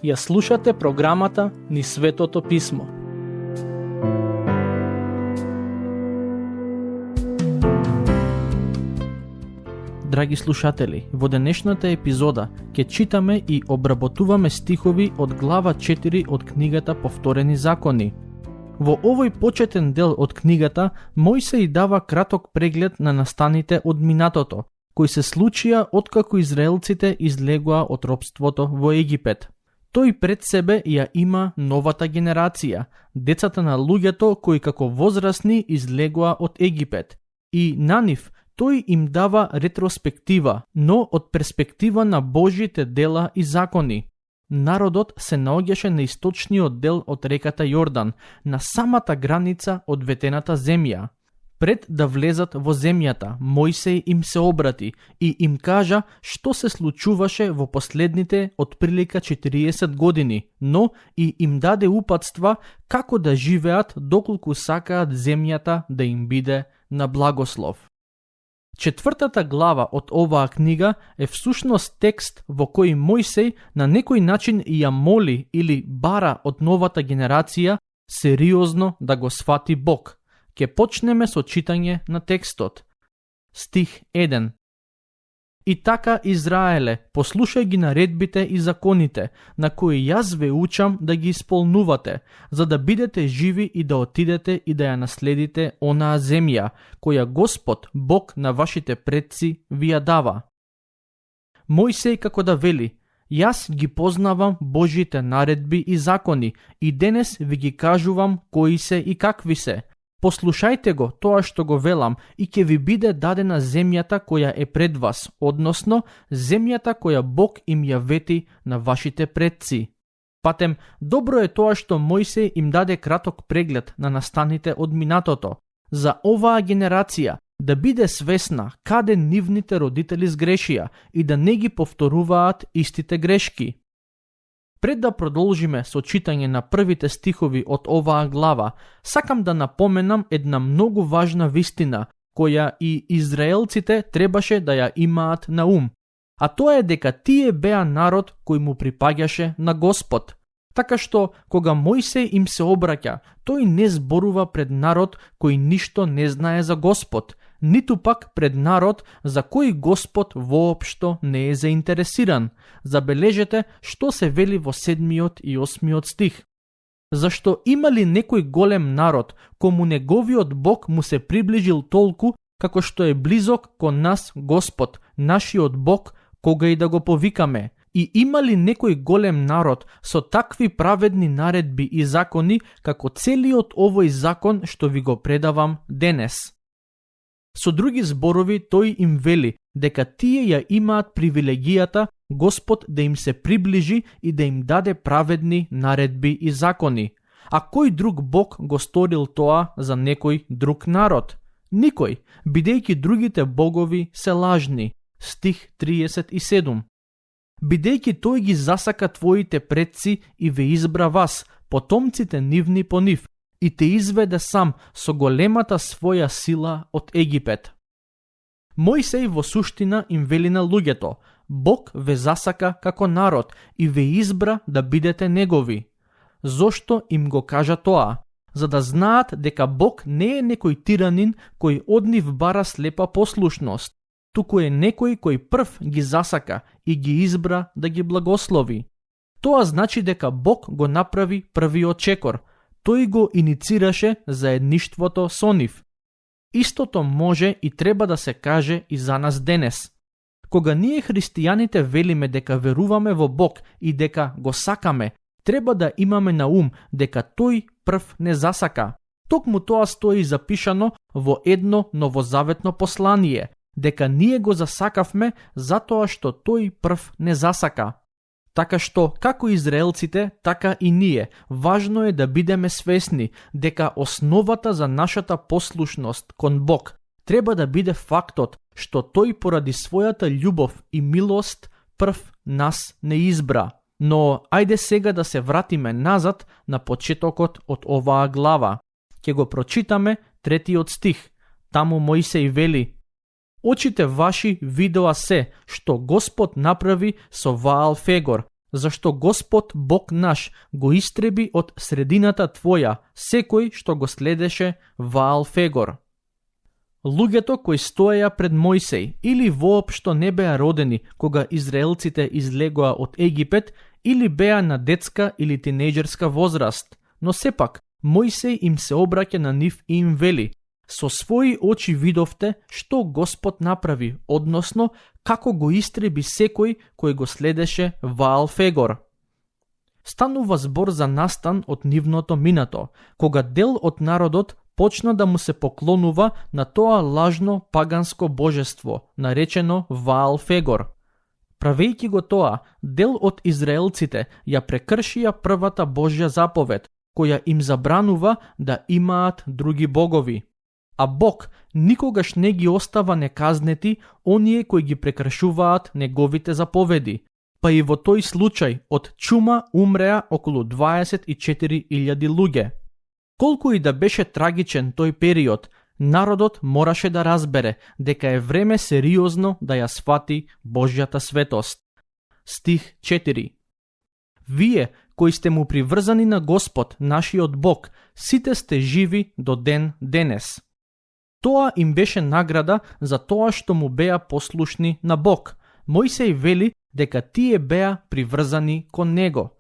Ја слушате програмата Низ Светото Писмо. Драги слушатели, во денешната епизода ќе читаме и обработуваме стихови од глава 4 од книгата Повторени закони. Во овој почетен дел од книгата, Мојсеј дава краток преглед на настаните од минатото, кои се случија откако израелците излегоа од робството во Египет. Тој пред себе ја има новата генерација, децата на луѓето кои како возрасни излегоа од Египет. И на нив тој им дава ретроспектива, но од перспектива на Божите дела и закони. Народот се наоѓаше на источниот дел од реката Јордан, на самата граница од ветената земја. Пред да влезат во земјата, Мојсеј им се обрати и им кажа што се случуваше во последните отприлика 40 години, но и им даде упатства како да живеат доколку сакаат земјата да им биде на благослов. Четвртата глава од оваа книга е всушност текст во кој Мојсеј на некој начин ја моли или бара од новата генерација сериозно да го свати Бог. Ке почнеме со читање на текстот. Стих 1. И така, Израеле, послушај ги наредбите и законите, на кои јас ве учам да ги исполнувате, за да бидете живи и да отидете и да ја наследите онаа земја, која Господ, Бог на вашите предци, ви ја дава. Мојсеј како да вели: јас ги познавам Божите наредби и закони и денес ви ги кажувам кои се и какви се. Послушајте го тоа што го велам и ќе ви биде дадена земјата која е пред вас, односно земјата која Бог им ја вети на вашите предци. Патем, добро е тоа што Мојсеј им даде краток преглед на настаните од минатото, за оваа генерација да биде свесна каде нивните родители сгрешија и да не ги повторуваат истите грешки. Пред да продолжиме со читање на првите стихови од оваа глава, сакам да напоменам една многу важна вистина, која и израелците требаше да ја имаат на ум, а тоа е дека тие беа народ кој му припаѓаше на Господ. Така што, кога Мојсеј им се обраќа, тој не зборува пред народ кој ништо не знае за Господ, ниту пак пред народ за кој Господ воопшто не е заинтересиран. Забележете што се вели во 7 и 8 стих. Зашто има ли некој голем народ, кому неговиот Бог му се приближил толку, како што е близок кон нас Господ, нашиот Бог, кога и да го повикаме? И има ли некој голем народ со такви праведни наредби и закони, како целиот овој закон што ви го предавам денес? Со други зборови, тој им вели дека тие ја имаат привилегијата Господ да им се приближи и да им даде праведни наредби и закони. А кој друг Бог го сторил тоа за некој друг народ? Никој, бидејќи другите богови се лажни. Стих 37. Бидејќи тој ги засака твоите предци и ве избра вас, потомците нивни по нив, и те изведе сам со големата своја сила од Египет. Мојсеј во суштина им вели на луѓето: Бог ве засака како народ и ве избра да бидете негови. Зошто им го кажа тоа? За да знаат дека Бог не е некој тиранин кој од нив бара слепа послушност, туку е некој кој прв ги засака и ги избра да ги благослови. Тоа значи дека Бог го направи првиот чекор. Тој го иницираше заедништвото со нив. Истото може и треба да се каже и за нас денес. Кога ние христијаните велиме дека веруваме во Бог и дека го сакаме, треба да имаме на ум дека тој прв не засака. Токму тоа стои запишано во едно новозаветно послание, дека ние го засакавме затоа што тој прв не засака. Така што, како израелците, така и ние, важно е да бидеме свесни дека основата за нашата послушност кон Бог треба да биде фактот што тој поради својата љубов и милост прв нас не избра. Но ајде сега да се вратиме назад на почетокот од оваа глава. Ќе го прочитаме 3 стих. Таму Мојсеј вели: Очите ваши видоа се, што Господ направи со Ваал Фегор, зашто Господ Бог наш го истреби од средината твоја секој што го следеше Ваал Фегор. Луѓето кои стоеја пред Мојсей или воопшто не беа родени кога израелците излегоа од Египет или беа на детска или тинејџерска возраст, но сепак Мојсей им се обраќа на нив и им вели: со своји очи видовте што Господ направи, односно како го истреби секој кој го следеше Ваал Фегор. Станува збор за настан од нивното минато, кога дел од народот почна да му се поклонува на тоа лажно паганско божество, наречено Ваал Фегор. Правејќи го тоа, дел од израелците ја прекршија првата Божја заповед, која им забранува да имаат други богови. А Бог никогаш не ги остава неказнети оние кои ги прекршуваат неговите заповеди, па и во тој случај од чума умреа околу 24.000 луѓе. Колку и да беше трагичен тој период, народот мораше да разбере дека е време сериозно да ја свати Божјата светост. Стих 4. Вие, кои сте му приврзани на Господ, нашиот Бог, сите сте живи до ден денес. Тоа им беше награда за тоа што му беа послушни на Бог. Мојсей вели дека тие беа приврзани кон него.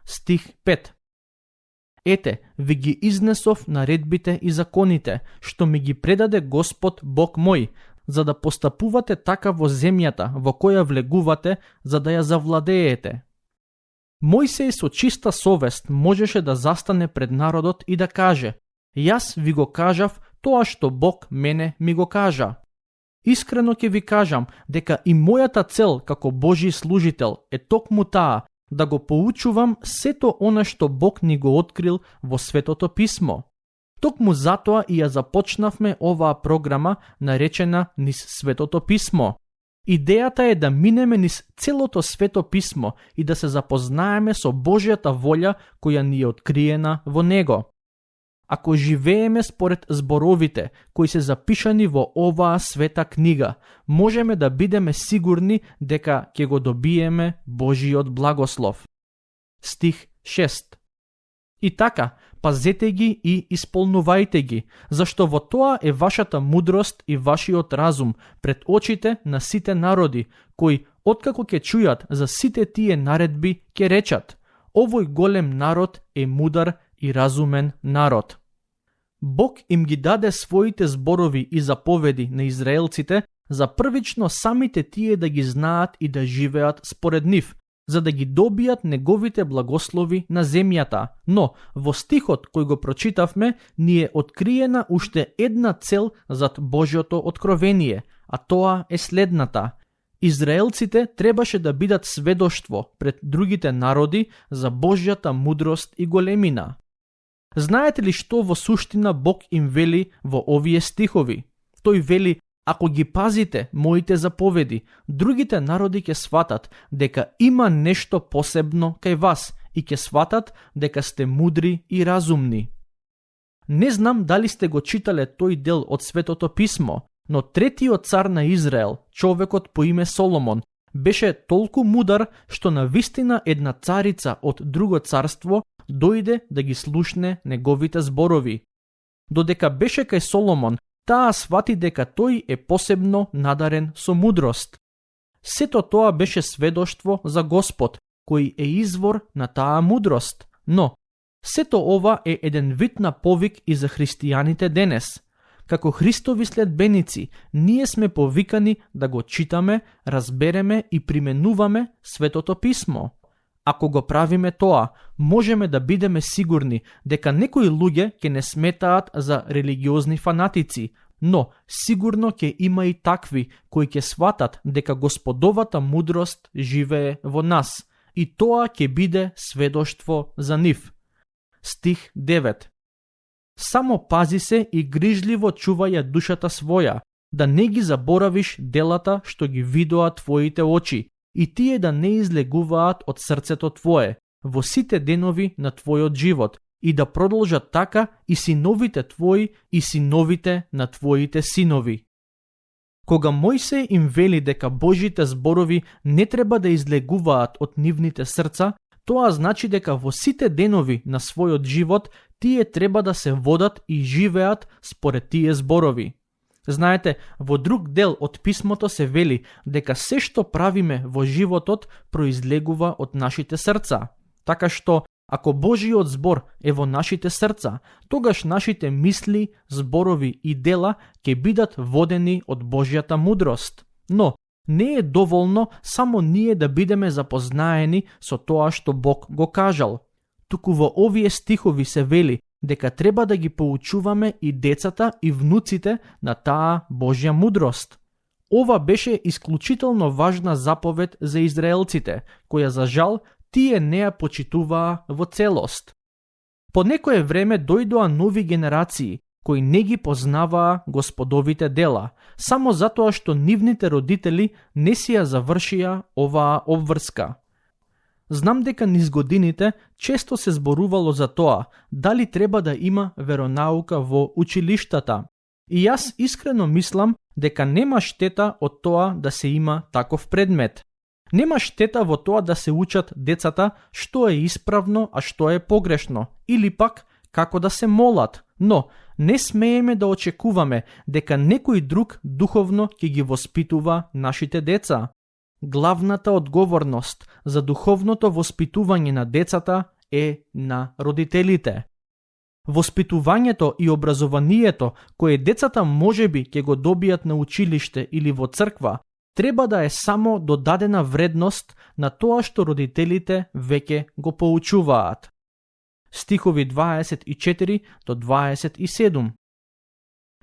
Стих 5. Ете, ви ги изнесов наредбите и законите, што ми ги предаде Господ Бог мој, за да постапувате така во земјата, во која влегувате, за да ја завладеете. Мојсей со чиста совест можеше да застане пред народот и да каже: јас ви го кажав тоа што Бог мене ми го кажа. Искрено ќе ви кажам дека и мојата цел како Божи служител е токму таа, да го поучувам сето она што Бог ни го открил во Светото Писмо. Токму затоа и ја започнавме оваа програма наречена низ Светото Писмо. Идејата е да минеме низ целото Свето Писмо и да се запознаеме со Божјата волја која ни е откриена во него. Ако живееме според зборовите кои се запишани во оваа света книга, можеме да бидеме сигурни дека ќе го добиеме Божиот благослов. Стих 6. И така, пазете ги и исполнувајте ги, зашто во тоа е вашата мудрост и вашиот разум пред очите на сите народи, кои, откако ќе чујат за сите тие наредби, ќе речат: овој голем народ е мудар и разумен народ. Бог им ги даде своите зборови и заповеди на израелците за првично самите тие да ги знаат и да живеат според нив, за да ги добијат неговите благослови на земјата. Но во стихот кој го прочитавме ни е откриена уште една цел зад Божјото откровение, а тоа е следната: израелците требаше да бидат сведоштво пред другите народи за Божјата мудрост и големина. Знаете ли што во суштина Бог им вели во овие стихови? Тој вели: ако ги пазите моите заповеди, другите народи ќе сватат дека има нешто посебно кај вас и ќе сватат дека сте мудри и разумни. Не знам дали сте го читале тој дел од Светото Писмо, но третиот цар на Израел, човекот по име Соломон, беше толку мудар што на вистина една царица од друго царство дојде да ги слушне неговите зборови. Додека беше кај Соломон, таа свати дека тој е посебно надарен со мудрост. Сето тоа беше сведоштво за Господ, кој е извор на таа мудрост. Но, сето ова е еден вид на повик и за христијаните денес. Како Христови следбеници, ние сме повикани да го читаме, разбереме и применуваме Светото Писмо. Ако го правиме тоа, можеме да бидеме сигурни дека некои луѓе ќе не сметаат за религиозни фанатици, но сигурно ќе има и такви кои ќе сватат дека Господовата мудрост живее во нас и тоа ќе биде сведоштво за нив. Стих 9. Само пази се и грижливо чувај душата своја, да не ги заборавиш делата што ги видоа твоите очи, и тие да не излегуваат од срцето твое во сите денови на твојот живот, и да продолжат така и синовите твои и синовите на твоите синови. Кога Мојсей им вели дека Божите зборови не треба да излегуваат од нивните срца, тоа значи дека во сите денови на својот живот тие треба да се водат и живеат според тие зборови. Знаете, во друг дел од писмото се вели дека се што правиме во животот произлегува од нашите срца. Така што, ако Божиот збор е во нашите срца, тогаш нашите мисли, зборови и дела ќе бидат водени од Божјата мудрост. Но, не е доволно само ние да бидеме запознаени со тоа што Бог го кажал. Туку во овие стихови се вели дека треба да ги поучуваме и децата и внуците на таа Божја мудрост. Ова беше исклучително важна заповед за израелците, која за жал тие не ја почитуваа во целост. По некое време дојдоа нови генерации, кои не ги познаваа Господовите дела, само затоа што нивните родители не си ја завршија оваа обврска. Знам дека низ годините често се зборувало за тоа дали треба да има веронаука во училиштата. И јас искрено мислам дека нема штета од тоа да се има таков предмет. Нема штета во тоа да се учат децата што е исправно, а што е погрешно, или пак како да се молат, но не смееме да очекуваме дека некој друг духовно ќе ги воспитува нашите деца. Главната одговорност за духовното воспитување на децата е на родителите. Воспитувањето и образованието кое децата можеби ќе го добијат на училиште или во црква, треба да е само додадена вредност на тоа што родителите веќе го поучуваат. Стихови 24 до 27.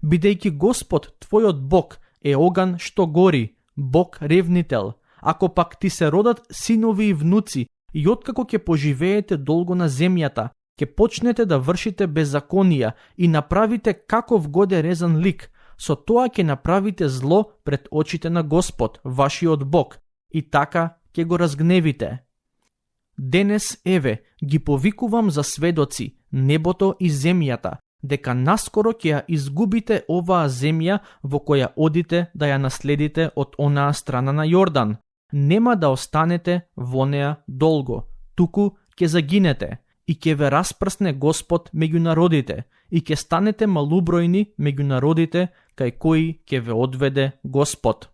Бидејќи Господ, твојот Бог, е оган што гори, Бог ревнител, ако пак ти се родат синови и внуци, и откако ќе поживеете долго на земјата, ќе почнете да вршите беззаконија и направите каков годе резан лик, со тоа ќе направите зло пред очите на Господ, вашиот Бог, и така ќе го разгневите. Денес, еве, ги повикувам за сведоци, небото и земјата, дека наскоро ќе ја изгубите оваа земја во која одите да ја наследите од онаа страна на Јордан. Нема да останете во неа долго, туку ќе загинете, и ќе ве распрсне Господ меѓу народите, и ќе станете малубројни меѓу народите, кај кои ќе ве одведе Господ.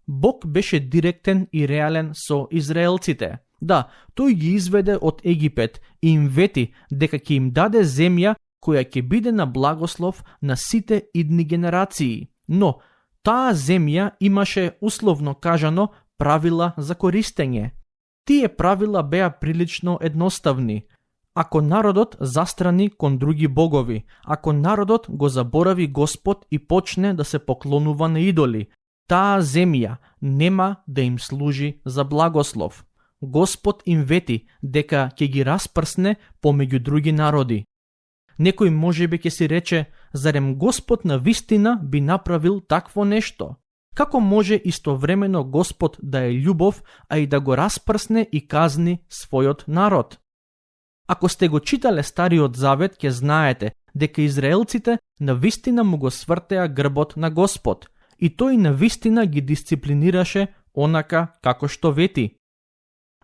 Бог беше директен и реален со израелците. Да, тој ги изведе од Египет и им вети дека ќе им даде земја која ќе биде на благослов на сите идни генерации. Но, таа земја имаше, условно кажано, правила за користење. Тие правила беа прилично едноставни. Ако народот застрани кон други богови, ако народот го заборави Господ и почне да се поклонува на идоли, таа земја нема да им служи за благослов. Господ им вети дека ќе ги распрсне помеѓу други народи. Некој можеби ќе си рече, зарем Господ на вистина би направил такво нешто? Како може истовремено Господ да е љубов, а и да го распрсне и казни својот народ? Ако сте го читале Стариот Завет, ќе знаете дека израелците на вистина му го свртеа грбот на Господ и тој на вистина ги дисциплинираше онака како што вети.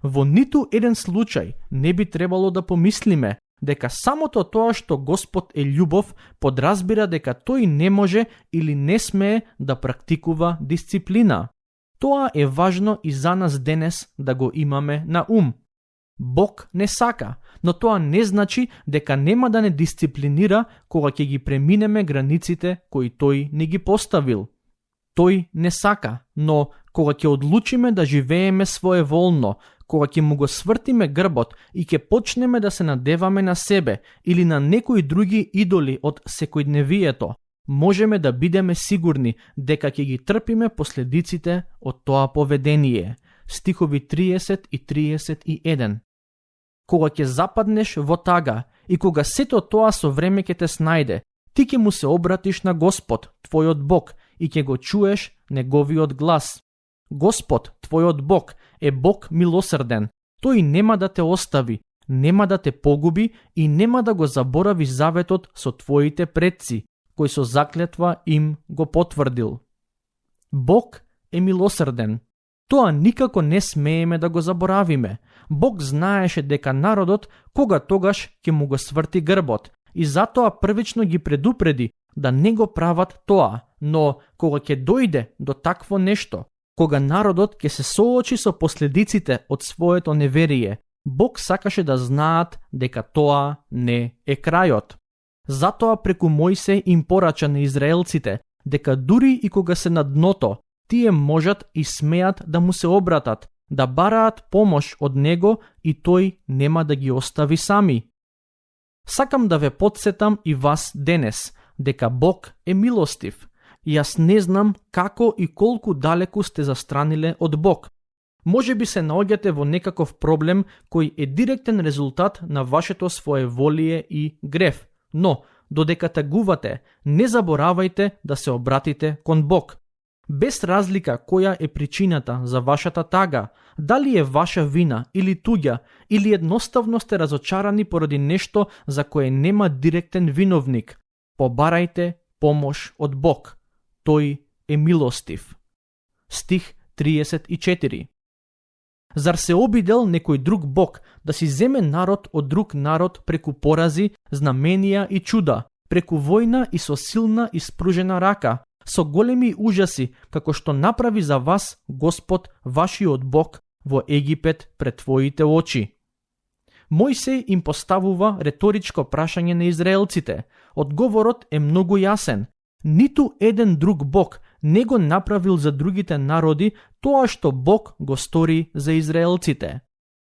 Во ниту еден случај не би требало да помислиме дека самото тоа што Господ е љубов подразбира дека тој не може или не смее да практикува дисциплина. Тоа е важно и за нас денес да го имаме на ум. Бог не сака, но тоа не значи дека нема да не дисциплинира кога ќе ги преминеме границите кои тој не ги поставил. Тој не сака, но кога ќе одлучиме да живееме своеволно, кога ќе му го свртиме грбот и ќе почнеме да се надеваме на себе или на некои други идоли од секојдневието, можеме да бидеме сигурни дека ќе ги трпиме последиците од тоа поведение. Стихови 30 и 31. Кога ќе западнеш во тага и кога сето тоа со време ќе те снајде, ти ќе му се обратиш на Господ, твојот Бог, и ќе го чуеш неговиот глас. Господ, твојот Бог, е Бог милосрден. Тој нема да те остави, нема да те погуби и нема да го заборави заветот со твоите предци, кој со заклетва им го потврдил. Бог е милосрден. Тоа никако не смееме да го заборавиме. Бог знаеше дека народот кога тогаш ќе му го сврти грбот и затоа првично ги предупреди да не го прават тоа, но кога ќе дојде до такво нешто, кога народот ќе се соочи со последиците од своето неверие, Бог сакаше да знаат дека тоа не е крајот. Затоа преку Мојсей им порача на израелците дека дури и кога се на дното, тие можат и смеат да му се обратат, да бараат помош од него и тој нема да ги остави сами. Сакам да ве потсетам и вас денес, дека Бог е милостив. Јас не знам како и колку далеку сте застраниле од Бог. Може би се наоѓате во некаков проблем кој е директен резултат на вашето своеволие и грев, но додека тагувате, не заборавајте да се обратите кон Бог. Без разлика која е причината за вашата тага, дали е ваша вина или туѓа, или едноставно сте разочарани поради нешто за кое нема директен виновник, побарајте помош од Бог. Тој е милостив. Стих 34. Зар се обидел некој друг Бог да си земе народ од друг народ преку порази, знаменија и чуда, преку војна и со силна испружена рака, со големи ужаси, како што направи за вас Господ, вашиот Бог, во Египет пред твоите очи? Мојсей им поставува реторичко прашање на израелците. Одговорот е многу јасен. Ниту еден друг Бог не го направил за другите народи тоа што Бог го стори за израелците.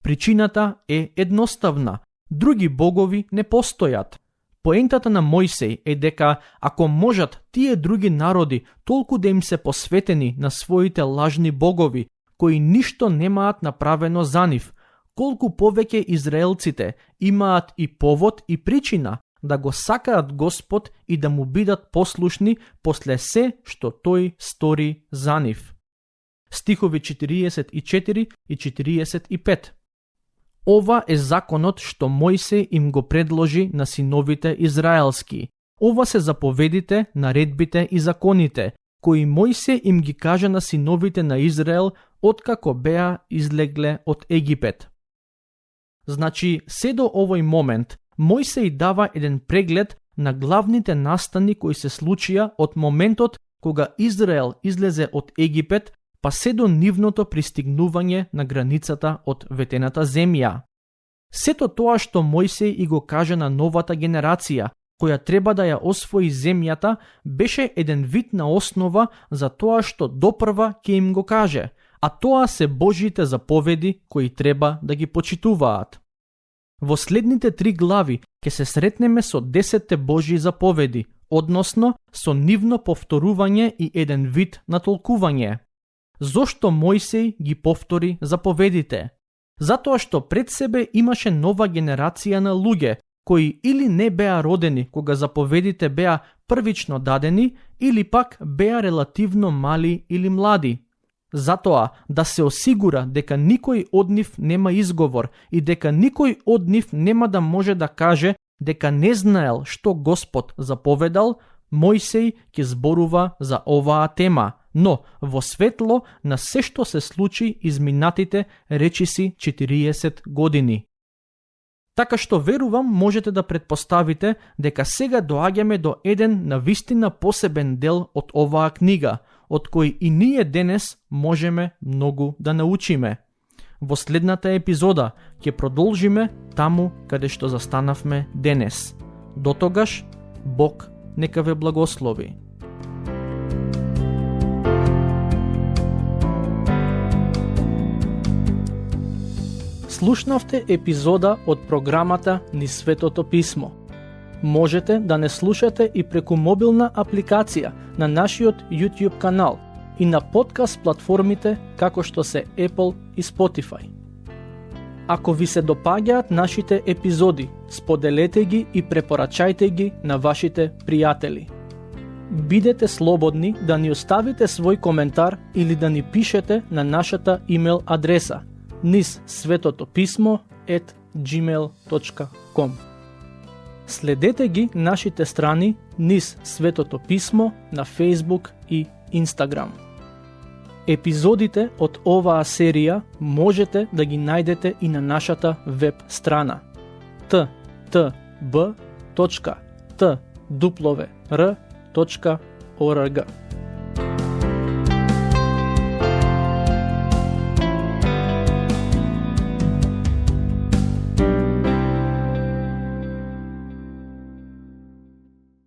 Причината е едноставна. Други богови не постојат. Поентата на Мојсей е дека ако можат тие други народи толку да им се посветени на своите лажни богови, кои ништо немаат направено за нив, колку повеќе израелците имаат и повод и причина да го сакаат Господ и да му бидат послушни после се што тој стори за нив. Стихови 44 и 45. Ова е законот што Мојсей им го предложи на синовите израелски. Ова се заповедите, наредбите и законите, кои Мојсей им ги кажа на синовите на Израел откако беа излегле од Египет. Значи, се до овој момент, Мојсей дава еден преглед на главните настани кои се случија од моментот кога Израел излезе од Египет па се до нивното пристигнување на границата од ветената земја. Сето тоа што Мојсей и го кажа на новата генерација, која треба да ја освои земјата, беше еден вид на основа за тоа што допрва ќе им го каже, а тоа се Божите заповеди кои треба да ги почитуваат. Во следните 3 глави ќе се сретнеме со 10 Божји заповеди, односно со нивно повторување и еден вид на толкување. Зошто Мојсей ги повтори заповедите? Затоа што пред себе имаше нова генерација на луѓе, кои или не беа родени кога заповедите беа првично дадени, или пак беа релативно мали или млади. Затоа да се осигура дека никој од нив нема изговор и дека никој од нив нема да може да каже дека не знаел што Господ заповедал, Мојсей ќе зборува за оваа тема, но во светло на се што се случи изминатите речиси 40 години. Така што верувам можете да предпоставите дека сега доаѓаме до еден навистина посебен дел од оваа книга, од кој и ние денес можеме многу да научиме. Во следната епизода ќе продолжиме таму каде што застанавме денес. Дотогаш, Бог нека ве благослови. Слушнавте епизода од програмата Низ Светото Писмо. Можете да не слушате и преку мобилна апликација на нашиот YouTube канал и на подкаст платформите како што се Apple и Spotify. Ако ви се допаѓаат нашите епизоди, споделете ги и препорачајте ги на вашите пријатели. Бидете слободни да ни оставите свој коментар или да ни пишете на нашата имейл адреса nizsvetotopисmo@gmail.com. Следете ги нашите страни Низ Светото Писмо на Facebook и Instagram. Епизодите од оваа серија можете да ги најдете и на нашата веб страна ttb.twr.org.